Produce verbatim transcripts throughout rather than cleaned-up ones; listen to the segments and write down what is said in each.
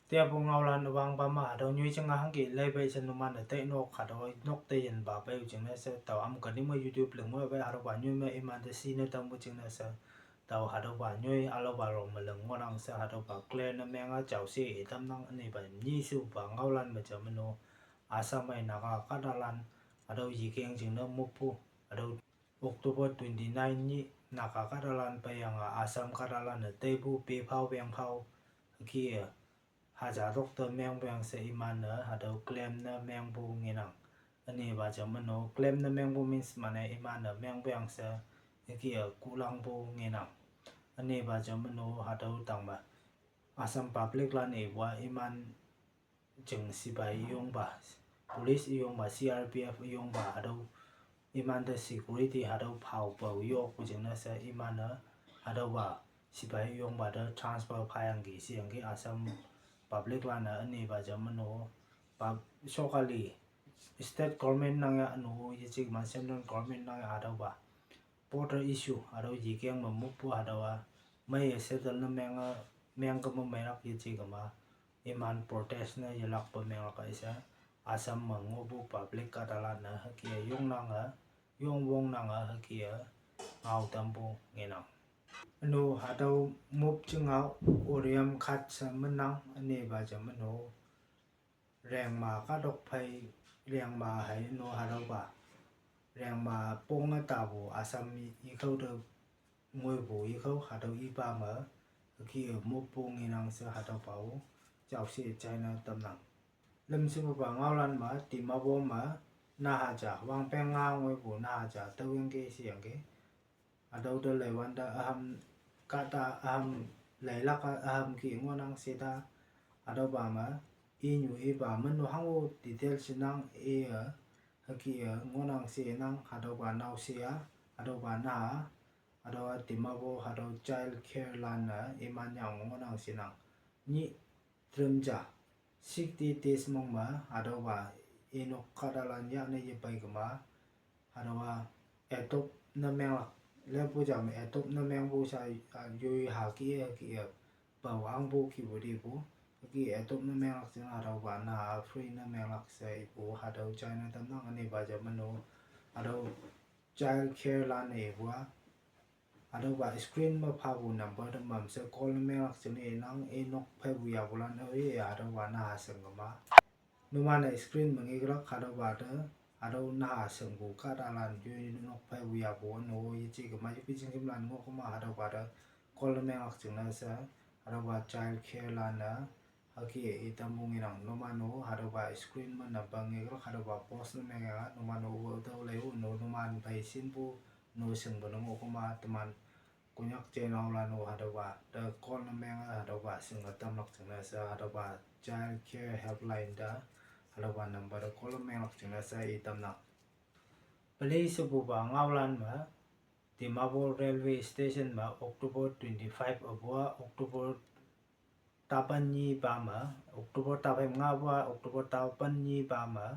Tiapu ngaolan üwangpa me hatüo nyoi jinge hangke leipeishe numan-e teinok hatüo nok te yinpa pei-o jingne she tao am kani me YouTube ling me pei hatüopa nyoi me imante shine tampu jingne she tao hatüopa nyoi ülaopa rong me ling ngohnang she hatüopa clear ne menge jaoshe itamnang. Ünepa nyishepupa ngaolan me ja meno Assam-e Naga kahtalan hatüo yikeng jingne moppu hatüo October twenty-nine nyih Naga kahtalan peiyange Assam kahtalan-e teipu pephao wengphao hüke-e haja tok te mengpeang she iman-e hatüo claim ne mengpu ngenang. Ünepa ja meno claim ne mengpu means mane iman-e mengpeang she hüke-e kuhlangpu ngenang. Ünepa ja meno hatüo tangme Assam public lan-e ipu-a iman jing sipai üyongpa, police üyongpa, C R P F üyongpa hatüo imante security hatüo phao pao yokpu jingne she iman-e hatüopa sipai üyongpa te transfer phayangki sheyangki Assam public lan-e. Ünepa ja meno pa sokali state government nang ya üno yeje kema central government nang ya hatüopa border issue hatüo yikeng me moppu hatüowa meiye settle ne menge mengke me meilak yeje kema iman protest ne yelakpe menglak-a she Assam me ngohpu public kahtalan-e hüke yongnange yongwongnange hüke-e ngao tampu ngenang. Üno hatüo mop jingao Oriam khat she menang. Ünepa ja meno Rengma kahtok phei Rengma hei no hatüopa Rengma ponge tapu Assam i khao te ngoipu i khao hatüo ipa me hüke-e moppu ngenang she hatüopa-o jaoshe china tamnang. Lümshepupa ngaolan me Dimapur me naha ja wangpeng nga ngoipu naha ja tüoyangki sheyangki hatüo te leiwante üham kahta üham leilak-a üham ki ngohnang she ta hatüopa me inyu ipa meno hango detail shenang iye hüke-e ngohnang shenang hatüopa naoshe-a hatüopa naha hatüowa Dimapur hatüo child care lan-e iman yang ngohnang shenang. Nyih trem ja sixty days mong me hatüopa inok kahtalan yahne yepei kema hatüowa adopt ne menglak, lepu ja me adopt ne mengpu sha, a, yoi hüke hüke-e pao angpu kipu tipu hüke adopt ne menglak jingne hatüopa naha free ne menglak she ipu hatüo china tamnang. Ünepa ja meno hatüo child care lan-e ipu-a hatüopa screen me phapu number te mamshe call ne menglak jingne inang, inok pheipu yapulan-e hatüopa naha shing kema numan-e screen me ngeklak hatüopa te hatüo naha shingpu kahtalan yoi nok pheipu yapu üno yeje kema yoi jingkimlan ngoh kema hatüopa te call ne menglak jingne she hatüopa child care lan-e hüke itampu ngenang. Numan-o hatüopa screen me number ngeklak hatüopa post ne menge numan-o tüo lei-o no numan phei shinpu no shingpu ne ngoh kema teman Konyak jenaolan-o hatüopa te call ne menge hatüopa shinge tamlak jingne she hatüopa child care helpline te hatüopa number te call ne menglak jingne she itamnang. Peli shepupa ngaolan me Dimapur railway station me October twenty-five apu-a October tapan nyipa me, October tapan ngapu-a October tapan nyipa me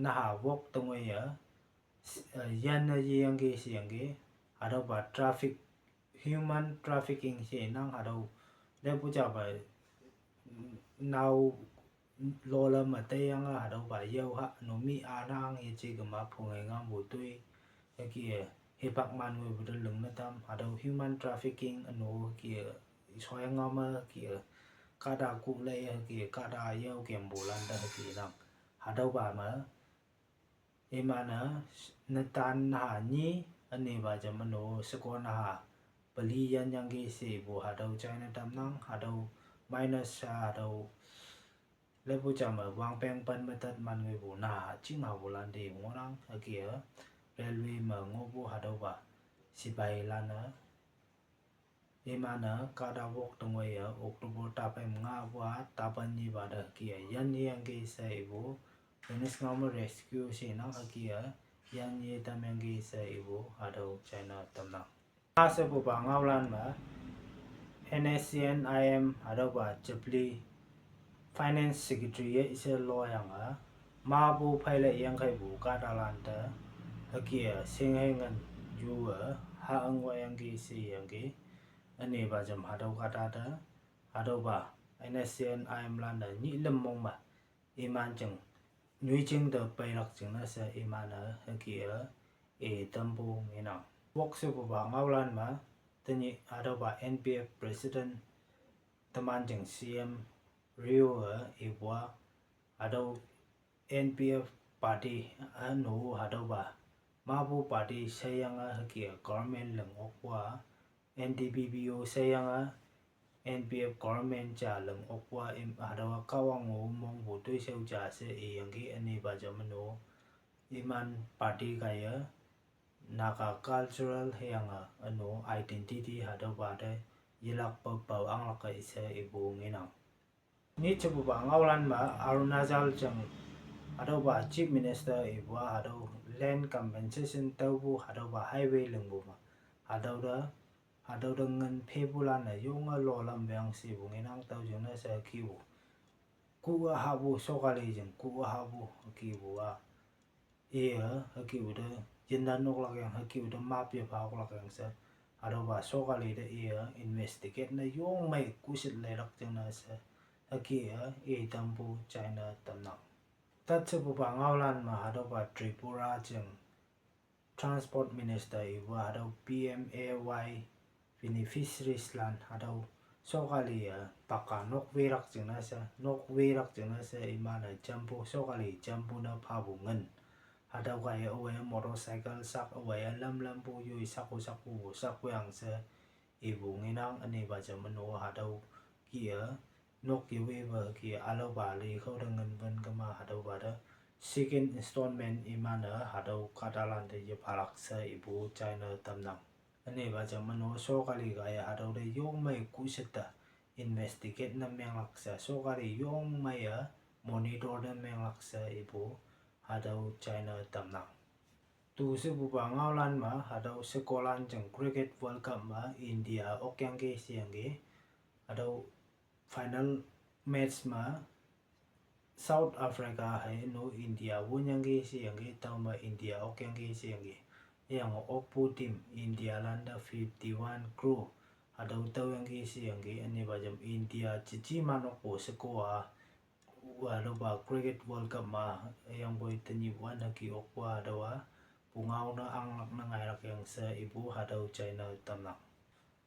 naha wok tengwei-e, s-, eh, yanne yeyangki sheyangki hatüopa traffic, human trafficking shenang hatüo lepu ja pei, mm, nao lolam me teiyange hatüopa yao ha no mi anang yeje kema phunge ngampu toi hüke-e hipak man ngoipu te lingne tam hatüo human trafficking üno hüke-e shoyang ngao me hüke-e kahta kuh lei hüke-e kahta yao kempulan te hüke nang hatüopa me iman-e netan naha nyi, ünepa ja meno sheko naha peli yanyangki shepu hatüo china tamnang. Hatüo minus sha hatüo lepu ja me wangpeng pen me tat man ngoipu naha chinghapulan te ngohnang hüke-e railway me ngohpu hatüopa sipailan-e iman-e kahta wok tengwei-e October tapan ngapu-a tapan nyipa te hüke-e yan yeyangki she ipu Venus ngao me rescue shenang hüke-e yan ye tamyangki she ipu hatüo china tamnang. A shepupa ngaolan me N S C N I M hatüopa Jabli Finance Secretary ye ishe loyange mapu pheile yangkheipu kahtalan te hüke-e shinghei ngan yu-e ha ngohyangki sheyangki. Ünepa jam hatüo kahta te hatüopa N S C N I M lan-e nyih lüm mong me, iman jing nyoijing te peilak jingne she iman-e hüke-e i tampu ngenang. Wok shepupa ngaolan me, tenyih hatüopa N P F President teman jing C M Rio-e ipu-a, hatüo N P F party üno hatüopa mapu party sheyange hüke government ling okpu-a, N D P P O sheyange N P F government ja ling okpu-a, im hatüowa Kahwang-o mongpu toishao ja she iyangki. Ünepa ja meno, iman party kaiye Naga cultural hüyange üno identity hatüopa te yelakpe pao anglak-e she ipu ngenang. Nyit shepupa ngaolan me, Arunachal jing hatüopa Chief Minister ipu-a hatüo land compensation taopu hatüopa highway lingpu me, hatüo te, hatüo te ngin phepulan-e yonge lolam peang shepu ngenang. Tüo jingne she hükepu, kuh-e hahpu, sokali jing kuh-e hahpu hükepu-a, iye hükepu te yindan oklak yang, hükepu te map yepha oklak yang she, hatüopa sokali te iye investigate ne yongmei kushit leilak jingne she, hüke-e i tampu china tamnang. Tat shepupa ngaolan me, hatüopa Tripura jing Transport Minister ipu-a hatüo P M A Y beneficiaries lan hatüo sokali-e pakka nok welak jingne she, nok welak jingne she iman-e jampu, sokali jampu ne phapu ngin, hatüo kaiye aowe motorcycle sak, aowe lamlampu yoi sakpu sakpu sakpu yang she ipu ngenang. Ünepa ja meno hatüo kih-e nok yewepa hüke ülaopa li khao te ngin pen kema hatüopa te second installment iman-e hatüo kahtalan te yephalak she ipu china tamnang. Ünepa ja meno sokali kaiye hatüo te yongmei kushit te investigate ne menglak she, sokali yongmei-e monitor ne menglak she ipu hatüo china tamnang. Tu shepupa ngaolan me, hatüo shekolan jing Cricket World Cup me India okyangki sheyangki. Hatüo final match me South Africa hei üno India wonyangki sheyangki, tüome India okyangki sheyangki. Hüyange okpu team Indialan te fifty-one crore hatüo tüoyangki sheyangki. Ünepa jam India jeji manokpu sheko-a, hatüopa Cricket World Cup me, hüyangpoi tenyih wan hüke okpu-a hatüowa pungao ne anglak ne ngailak yang she ipu hatüo china tamnang.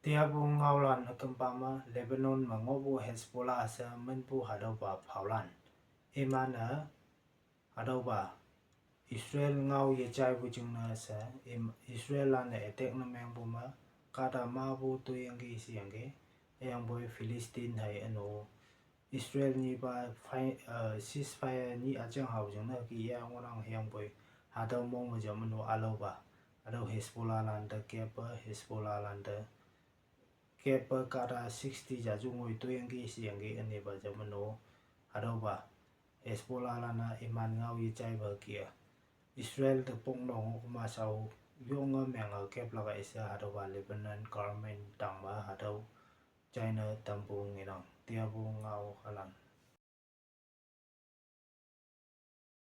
Teapu ngaolan ükümpa me, Lebanon me ngohpu Hezbollah she minpu hatüopa phaolan, iman-e hatüopa Israel ngao yejaipu jingne she, im, Israellan-e attack ne mengpu me kahta mapu toiyangki sheyangki. Hüyangpoi Philistine hei üno Israel nyipa fi-, uh, ceasefire nyih üjang hao jingne hüke ya ngohnang. Hüyangpoi hatüo mong me jam üno ülaopa, hatüo Hezbollahlan te keppe, Hezbollahlan te keppe kahta sixty ja ju ngoi toiyangki sheyangki. Ünepa jam üno hatüopa Hezbollahlan-a iman ngao yejaipa hüke-a Israel te pong nong kema shao yonge menge keplak-e she hatüopa Lebanon government tangme hatüo china tampu ngenang. Teapu ngao halan.